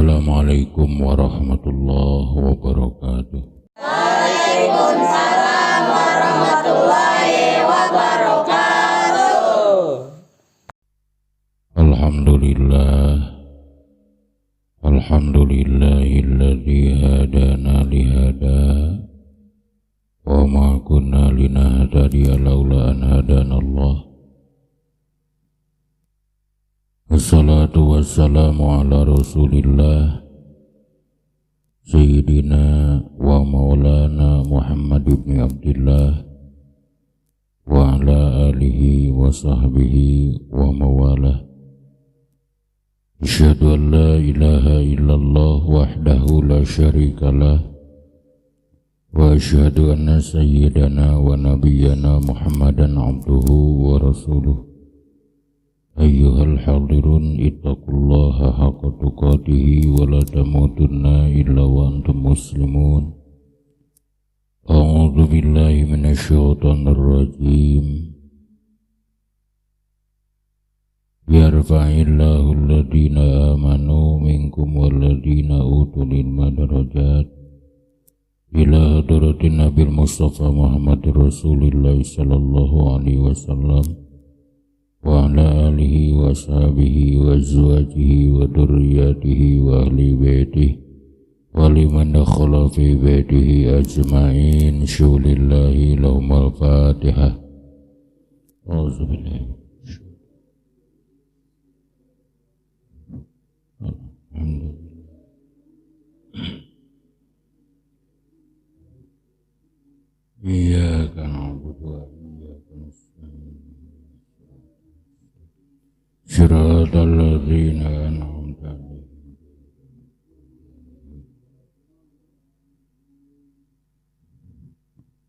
Assalamualaikum warahmatullahi wabarakatuh. Waalaikumsalam warahmatullahi wabarakatuh. Alhamdulillah, alhamdulillahilladzi hadana lihada wa ma kunna linahtadiya laula an hadanallah. Wassalatu wassalamu ala rasulillah Sayyidina wa maulana Muhammad ibn Abdullah wa ala alihi wa sahbihi wa mawalah. Asyhadu an la ilaha illallah wahdahu la syarikalah wa asyhadu anna sayyidana wa nabiyyana Muhammadan abduhu wa rasuluh. Ayyuhal hadirun ittaqullaha haqqa tuqatihi wa la tamutunna illa wa antum muslimun. A'udzu billahi minasyaitonir rajim. Yarfa'illahu alladhina amanu minkum walladhina utul ilma darajat ila hadratin Nabil Mustafa Muhammad Rasulillah sallallahu alaihi wasallam wa ala alihi wa sahbihi wa azwajihi wa dzurriyyatihi wa ahli baitihi wa liman dakhala fi baitihi ajma'in. Syulillahi lahumul fatihah. A'udzu billahi. Alhamdulillah. Iyyaka na'budu wa iyyaka nasta'in. Shiratal ladzina an'amta 'alaihim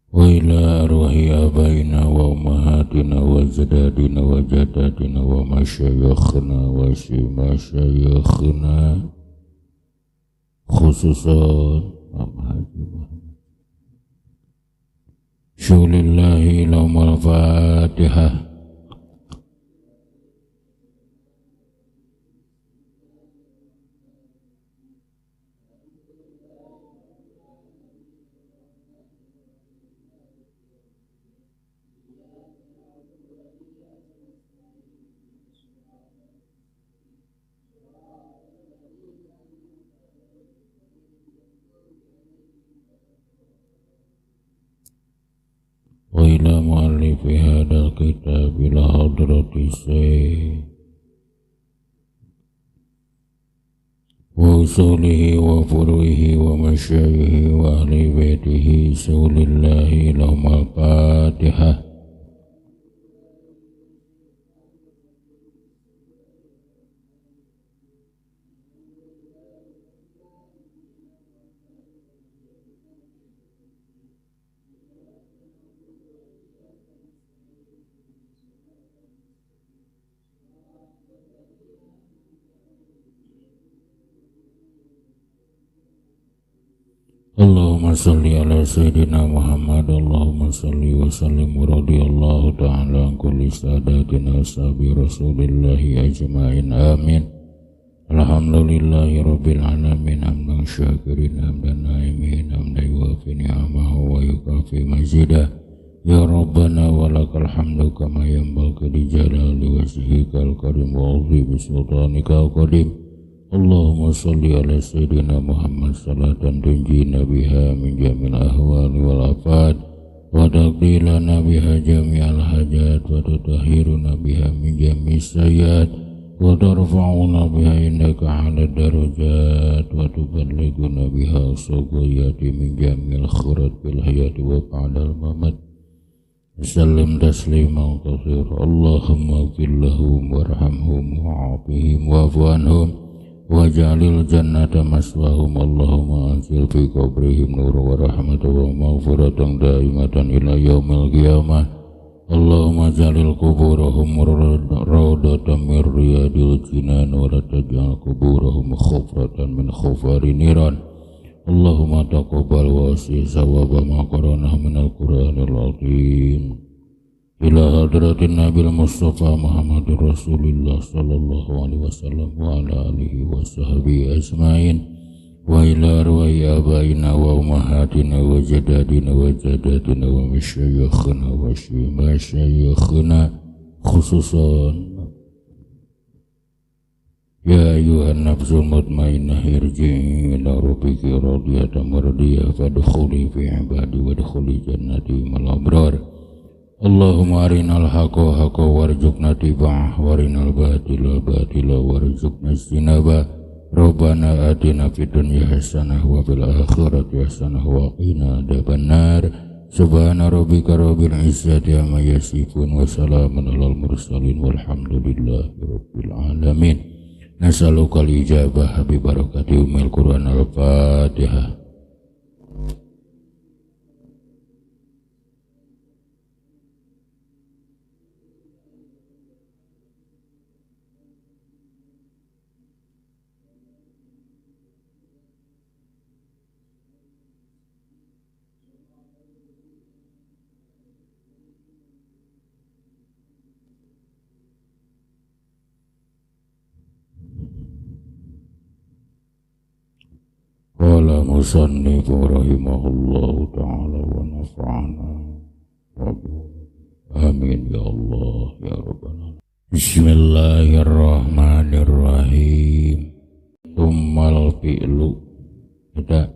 wa ila arwahi abaina wa ummahatina wa ajdadina wa jaddatina wa masyayikhna wa masyayikhna khususan Haji Muhammad. Syulillahi lahumul fatihah. Wa ila mu'allifi hadzal kitab ila hadrati syekh wa usulihi wa furu'ihi wa masyayihi wa ahli baitihi. Sulillahi lahumul fatihah. Allahumma salli ala Sayyidina Muhammad. Allahumma salli wa sallim wa radiyallahu ta'ala an kulli sadatina ashabi rasulillahi ajma'in. Amin. Alhamdulillahi rabbil alamin. Hamdan syakirin hamdan naimin hamdan yuwafi ni'amahu wa yukafi mazidah. Ya Rabbana wa lakal hamdu kama yanbaghi li jalali wajhikal karim wa 'azimi sultanikal qadim. Allahumma salli ala Sayyidina Muhammad salatan tunjina biha min jamil ahwali wal afat wa taqdi lana biha jami'al hajat wa tutahhiruna biha min jami'is sayyiat wa tarfa'una biha indaka 'ala darajat wa tuballighuna biha aqsal min jamil khairat fil hayati wa ba'dal mamat. Sallim tasliman katsira. Allahumma ighfir lahum warhamhum wa'afihim wa'fu anhum waj'alil jannata maswahum. Allahumma anzil fi qabrihim nura wa rahmatan wa maghfiratan daimatan ila yaumil qiyamah. Allahumma jalil kuburahum raudatan min riyadil jinan wa la taj'al kuburahum khufratan min khufari niran. Allahumma taqabbal wa asih sawaba ma qara'nahu minal Qur'anil azim. Ila hadratin Nabil Mustafa Muhammadur Rasulullah sallallahu alaihi wasallam wa ala alihi wa sahbihi ajmain wa ila arwahi abaina wa ummahatina wa jadadina wa jadatina wa masyayikhina wa masyayikhina khususan ya ayyuhan nafsul mutmainnah irji'i ila rabbiki radiyatan mardiyah fadkhuli fi ibadi wadkhuli jannati mal abrar. Allahumma arinal haqqa haqqa warzuqna tiba'ah warinal batila batila warzuqna ijtinabah. Rabbana atina fid dunya hasanah wa fil akhirati hasanah wa qina adzabannar. Subhana rabbika rabbil izzati amma yasifun wa salamun alal mursalin walhamdulillahi rabbil alamin. Nas'aluka al-ijabah bi barakati ummil Qur'an. Al-Fatihah. Qala musannifu rahimahullahu ta'ala wa nafa'ana. Amin ya Allah ya Rabbana. Bismillahirrahmanirrahim. Tummal fi'lu eta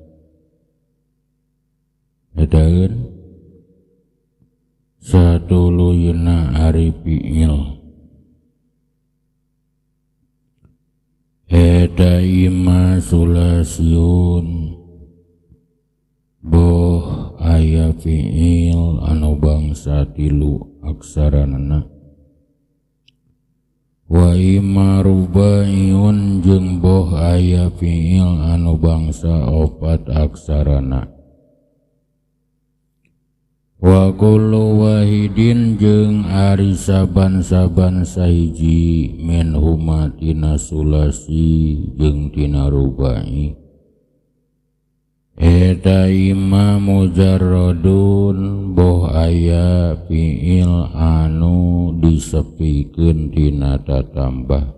etaeun satuluyna ari fi'il eta ima sulasiun boh aya fi'il anu bangsa tilu aksaranana wa ima rubaiun jeung boh aya fi'il anu bangsa opat aksarana wa kullu wahidin jeung ari saban-saban sahiji min huma tina sulasi jeung tina rubai eta ima mujarradun boh aya fi'il anu disepikeun tina tatambah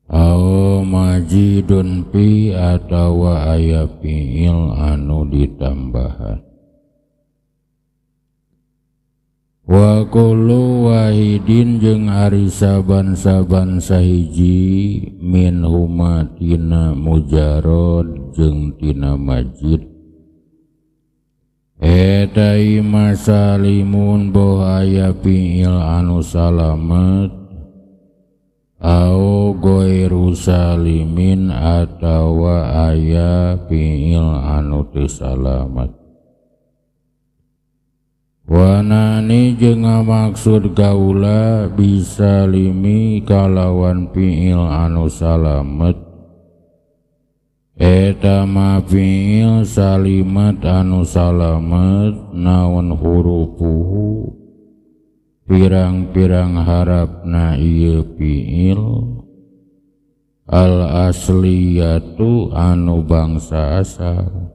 au majidun pi atawa aya fi'il anu ditambahan. Wa kullu wahidin jeung ari saban-saban sahiji min huma tina mujarrad jeung tina majid eta ima salimun boh aya fi'il anu salamet au ghairu salimin atawa aya fi'il anu teu salamet. Wanani jeung maksud kaula bisa limi kalawan fi'il anu salamet eta ma fi'il salimat anu salamet naon hurufuhu pirang-pirang harapna ieu fi'il al asliyatu anu bangsa asal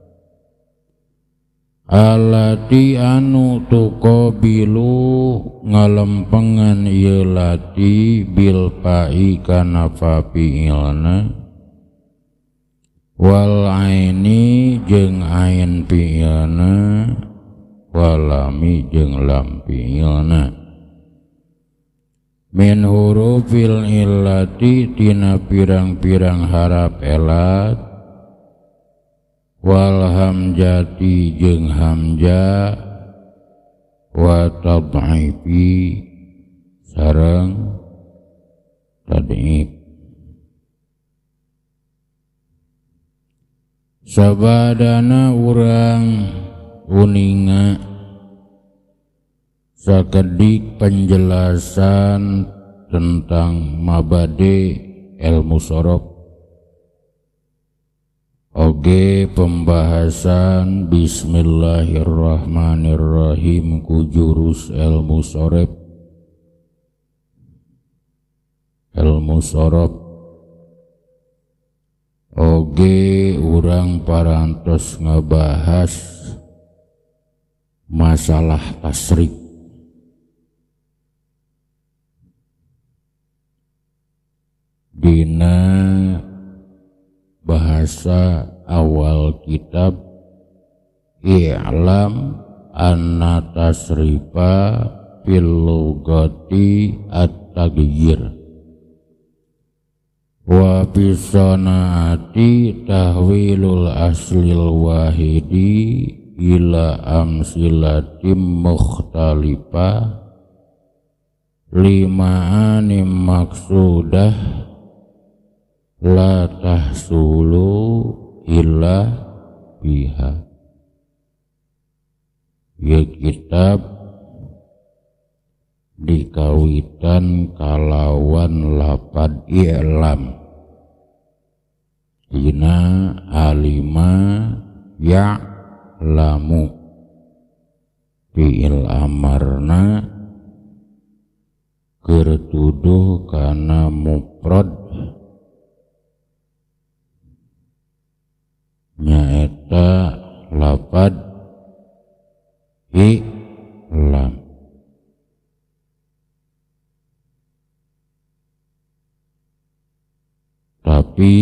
alati anu tuqabilu ngalempengan ieu lati bil fa'i kana fa fi'ilna wal aini jeung ain fi'ilna walami jeung lam fi'ilna min hurufil illati tina pirang-pirang harap elat wal hamjati jeung hamja wa tad'ifi sareng tad'if. Sabadana urang uninga sakedik penjelasan tentang mabade ilmu sorof oge pembahasan bismillahirrahmanirrahim ku jurus ilmu sorof oge urang parantos ngebahas masalah tasrif. Dina bahasa awal kitab i'lam anna tasrifa fil lugati at-taghyir wa bisanaati tahwilul aslil wahidi ila amsilatim mukhtalifa lima'anim maksudah la tahsulu illa biha. Ya kitab dikawitan kalawan lapad i'lam dina alima ya'lamu fi'il amarna keur tuduh kana mufrad nyaeta lapad i'lam. Tapi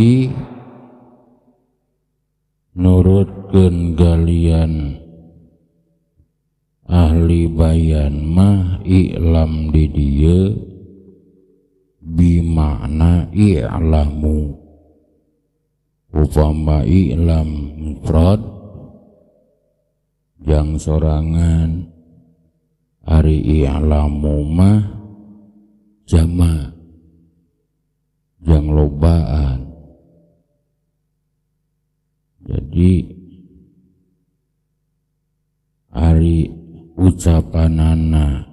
nurutkeun galian ahli bayan mah i'lam di dieu bimakna i'lamu. Upama i'lam mufrad jang sorangan, ari i'lamu mah jama jang lobaan. Jadi ari ucapanana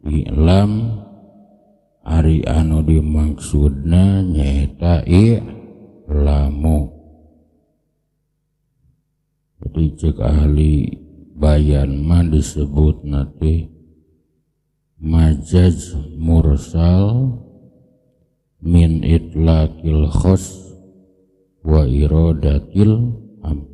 i'lam, ari anu dimaksudna nyaeta i'lamu. Jadi cek ahli bayan mah disebut nanti majaz mursal min itlaqil khos wa iradatil am.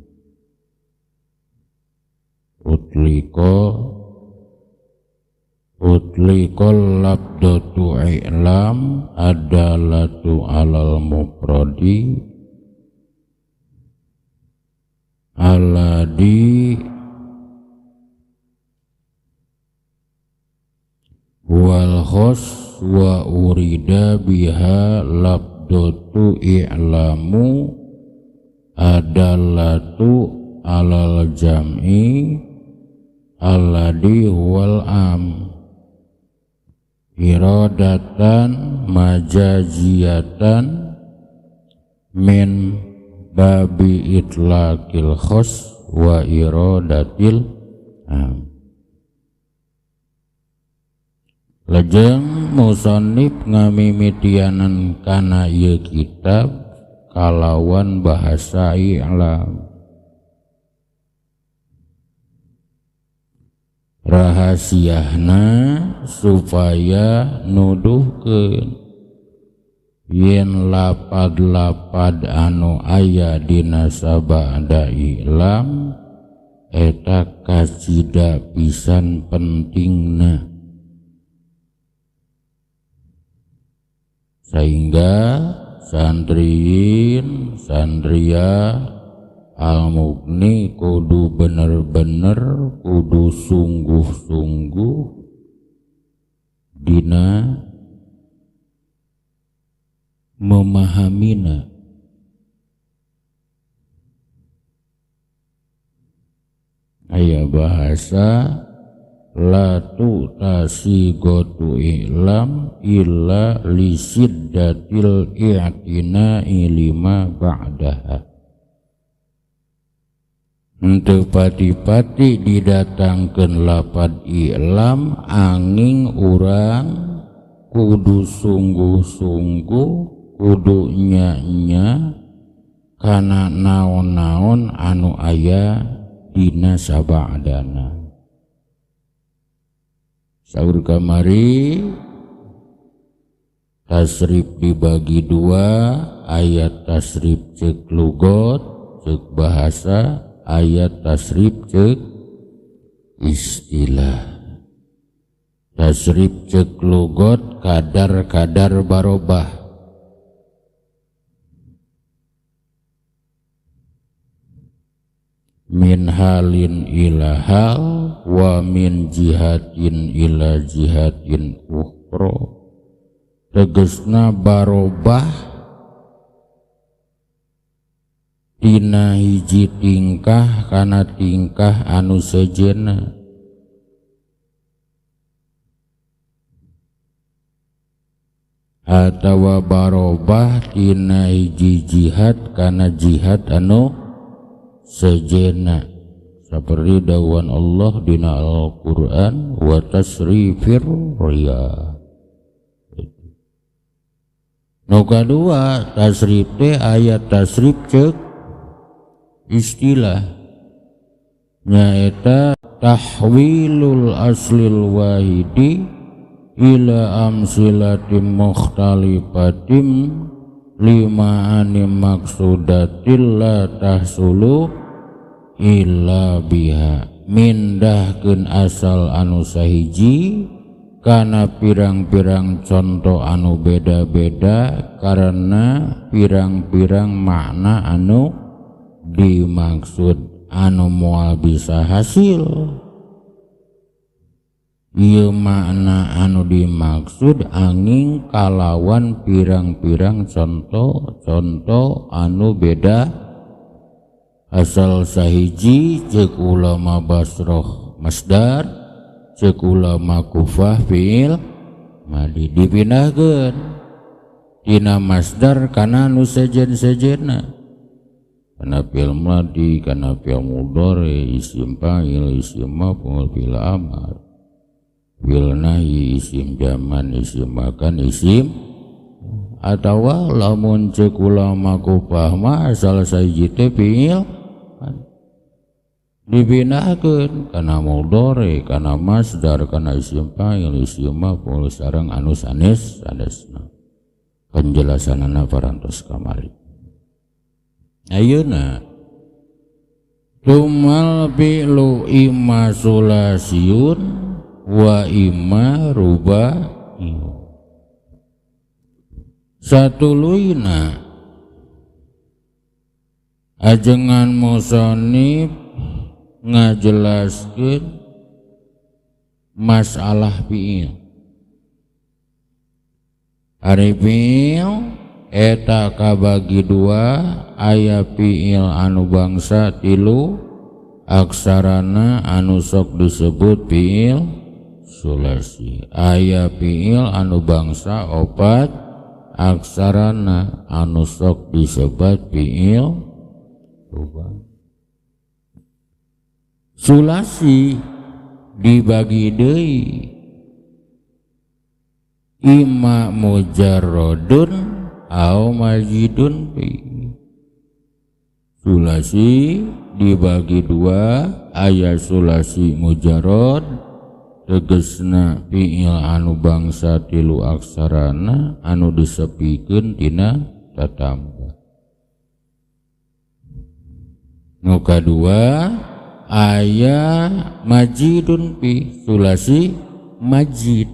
Utliqal labdatu i'lam adalatu alal mufradi aladi wal khos wa urida biha labdatu i'lamu adalatu alal jam'i aladi wal am iradatan majaziyatan min babi itlaqil khos wa iradatil am. Lajeng musannif ngamimitianan kana ieu kitab kalawan bahasa i'lam. Rahasiahna supaya nuduhkeun yen lapad-lapad anu aya dina sabada i'lam eta kacida pisan pentingna, sehingga santriin santria Al-Mughni kudu bener-bener kudu sungguh-sungguh dina memahamina. Aya bahasa la tu'tasigotu i'lam illa lisiddatil i'tina'i lima ba'daha. Henteu pati-pati didatangkeun lapad i'lam angin urang kudu sungguh-sungguh kudu nya-nya kana naon-naon anu aya dina sabadana. Saur kamari tasrif dibagi dua, ayat tasrif cek lugot cek bahasa, ayat tasrif cek istilah. Tasrif cek lugot kadar-kadar barobah, Min halin ila hal wa min jihatin ila jihatin ukhra, tegesna barobah tina hiji tingkah kana tingkah anu sejenna. Atawa barobah tina hiji jihad kana jihad anu sejena, seperti dawuhan Allah dina Al-Qur'an wa tasrifir riyah. Nu kadua tasrif teh aya tasrif ceuk istilah nyaeta tahwilul aslil wahidi ila amsilatim mukhtalifatim lima'ani maksudatil la tahsulu illa biha, mindahkeun asal anu sahiji kana pirang-pirang contoh anu beda-beda karena pirang-pirang makna anu dimaksud anu moal bisa hasil. Ieu makna anu dimaksud angin kalawan pirang-pirang contoh-contoh anu beda asal sahiji ceuk ulama Basroh masdar, ceuk ulama Kufah fi'il madi, dipindahkeun tina masdar kana nu sejen-sejenna, kana fi'il madi, kana fi'il mudhari, isim fa'il, isim maf'ul, fi'il amar, fi'il nahi, isim jaman, isim makan, isim atawa lamun ceuk ulama Kufah mah asal sahiji teh fi'il dibinahkeun kana mudhari, kana masdar, kana isim fa'il, isim maf'ul sareng anu sanes sanesna. Penjelasanana parantos kamari. Ayeuna tumal fi'lu imma sulasiyun wa imma rubaiyun. Satuluyna ajengan musonib ngajelaskeun masalah fi'il. Ari fi'il eta kabagi dua, aya fi'il anu bangsa tilu aksarana anu sok disebut fi'il sulasi, aya fi'il anu bangsa opat aksarana anu sok disebut fi'il rubai. Sulasi dibagi deui imma mujarrodun au majidun fi. Sulasi dibagi dua, aya sulasi mujarrod tegesna fi'il anu bangsa tilu aksarana anu disepikeun tina tatambah. Nu kadua aya majidun fi, sulasi majid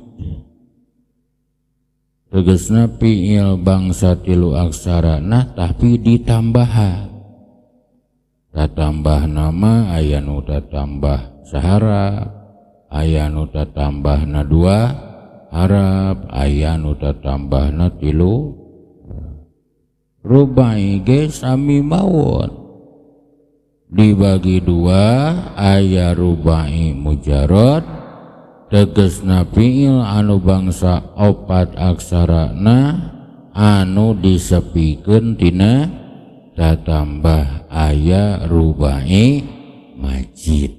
tegesna fi'il bangsa tilu aksarana tapi ditambahan. Tatambah nama aya nu tatambah saharap, aya nu tatambahna dua harap, aya nu tatambahna tilu. Rubai ge sami mawon dibagi dua, aya rubai mujarrad tegesna fi'il anu bangsa opat aksarana anu disepikeun tina tatambah, aya rubai majid.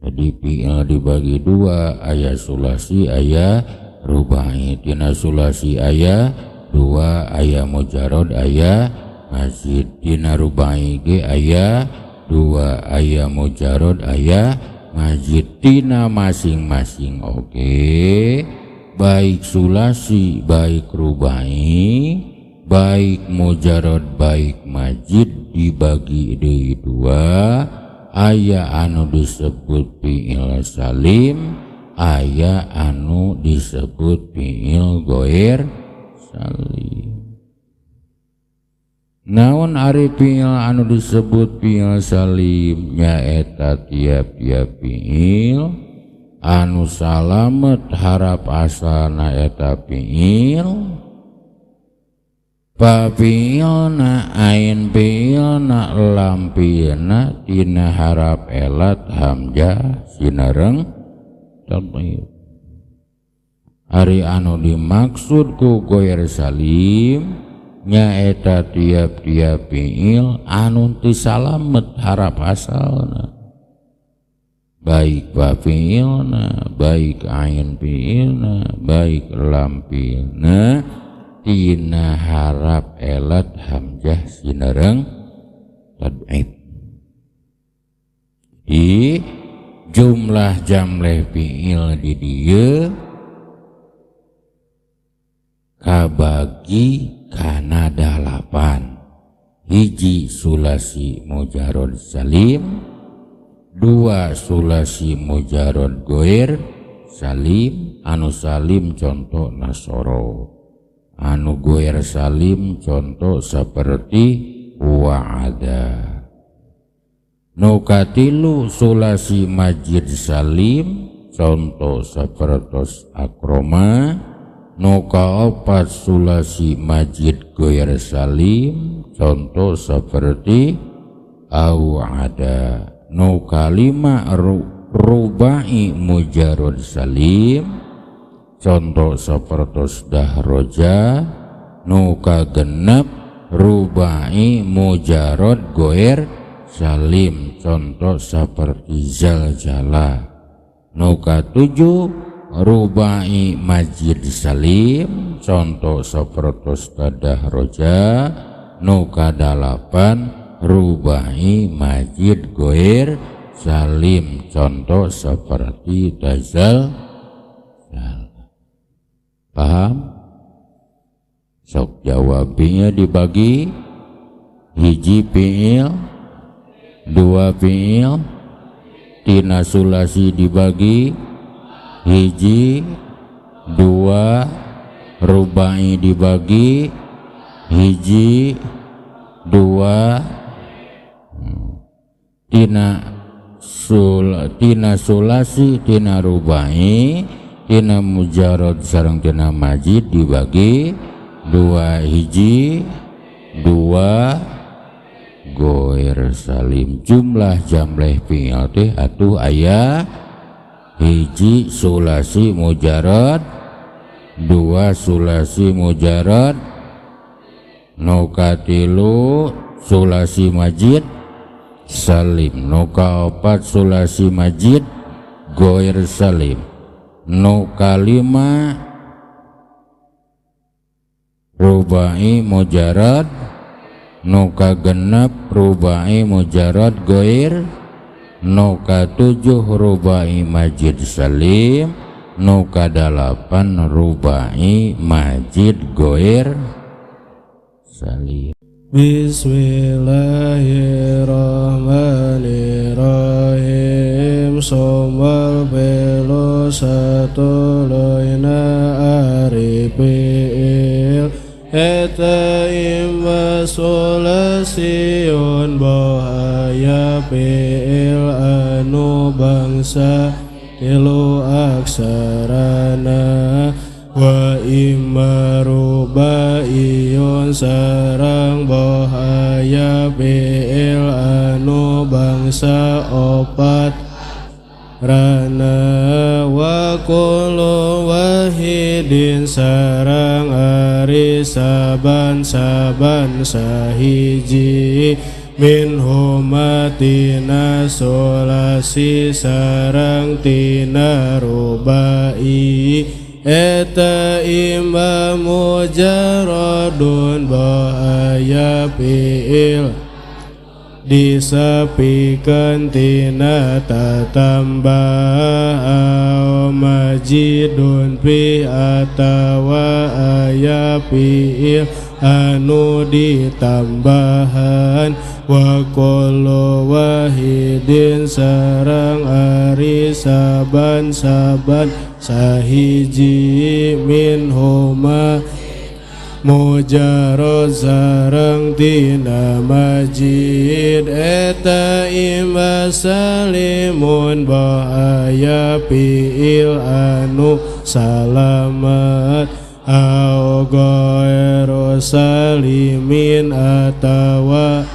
Jadi fi'il dibagi dua, aya sulasi aya rubai. Tina sulasi aya dua, aya mujarrad aya majid. Tina rubai ge aya dua, aya mujarrad aya majid. Tina masing-masing oge, baik sulasi baik rubai, baik mujarrad baik majid dibagi deui dua, aya anu disebut fi'il salim, aya anu disebut fi'il goir salim. Naon ari fiil anu disebut fiil salim nyaeta tiap-tiap fiil anu salamet harap asalna eta fiil pa fiilna ain fiilna lam fiilna tina harap elat hamzah sinareng tadhif. Ari anu dimaksud ku goir salim nyaeta tiap-tiap fiil anu teu salamet harap asalna, baik ba fiilna, baik ain fiilna, baik lam fiilna tina harap elat hamzah sinareng tad'if. Di jumlah jamleh fiil di dieu kabagi kana 8. Hiji sulasi mujarrad salim, 2 sulasi mujarrad goir salim, anu salim contoh nasoro, anu goir salim contoh seperti wa'ada. Nu katilu sulasi majid salim contoh sapertos akroma. Nu kaopat sulasi majid goir salim contoh seperti au'ada. Nu kalima rubai mujarrad salim contoh sapertos dahroja. Nu kagenep rubai mujarrad goir salim contoh seperti zaljala. Nu katujuh rubai majid salim contoh sapertos tadahroja. Nu kadalapan rubai majid goir salim contoh seperti tazal. Paham? Sok jawabnya dibagi hiji fiil, 2 fiil, tina sulasi dibagi hiji, 2, rubai dibagi hiji, 2, tina sulasi, tina rubai, tina mujarrad sareng tina majid dibagi 2 hiji, 2 goir salim. Jumlah jamleh fiil teh atuh aya hiji sulasi mujarrad, 2 sulasi mujarrad, nu katilu sulasi majid salim, nu kaopat sulasi majid goir salim, nu kalima rubai mujarrad, nu kagenep rubai mujarrad goir, nu katujuh rubai majid salim, nu kadalapan rubai majid goir salim. Bismillahirrahmanirrahim. Somal belo satu loina arifil eta imma solasion bahaya fiil anu bangsa tilu aksarana wa imma rubaiyun sarang bahaya fiil anu bangsa opat rana wa kullu wahidin sarang ari saban-saban sahiji min humatina solasi sarang tina rubai eta imma mujarradun bahaya fiil disapikan tina tatambah au majidun fi atawa aya fiil anu ditambahan wa kullu wahidin sarang ari saban-saban sahiji min huma Mujarad sareng tina majid eta imma salimun bahaya fi'il anu salamat au ghairu salimin atawa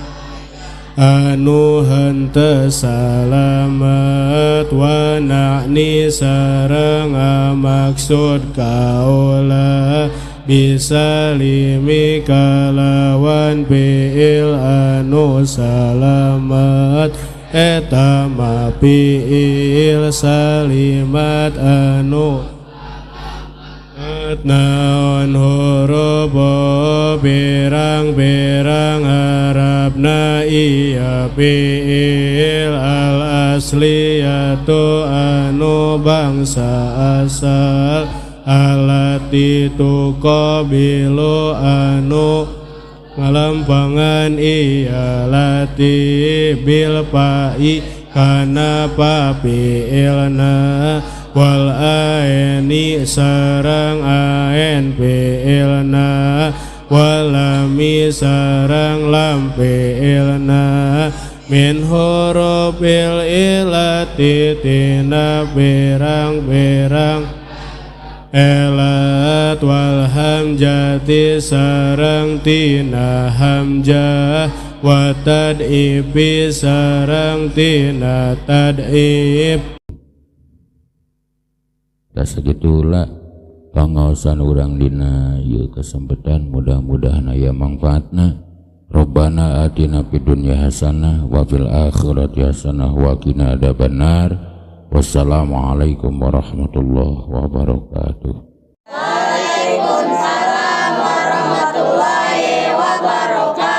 anu henteu salamat wa na'ni sareng maksud kaula bisalimi kalawan fi'il anu salamat eta ma fi'il salimat anu naon huruf pirang-pirang harapna iya fi'il al asliyatu anu bangsa asal alati tuqabilu anu ngalempangan iya lati bil fa'i kana pa fi'ilna wal aini sareng ain fi'ilna walami sareng lam fi'ilna min hurufil ilati tina pirang-pirang elat wal hamjati sareng tina hamjah wa tad'ifi sareng tina tad'if. Tah sagitulah pangaosan urang dina ieu kesempatan, mudah-mudahan aya mangfaatna. Rabbana atina fid dunya hasanah wa fil akhirati hasanah wa qina adzabannar. Wassalamualaikum warahmatullahi wabarakatuh. Waalaikumsalam warahmatullahi wabarakatuh.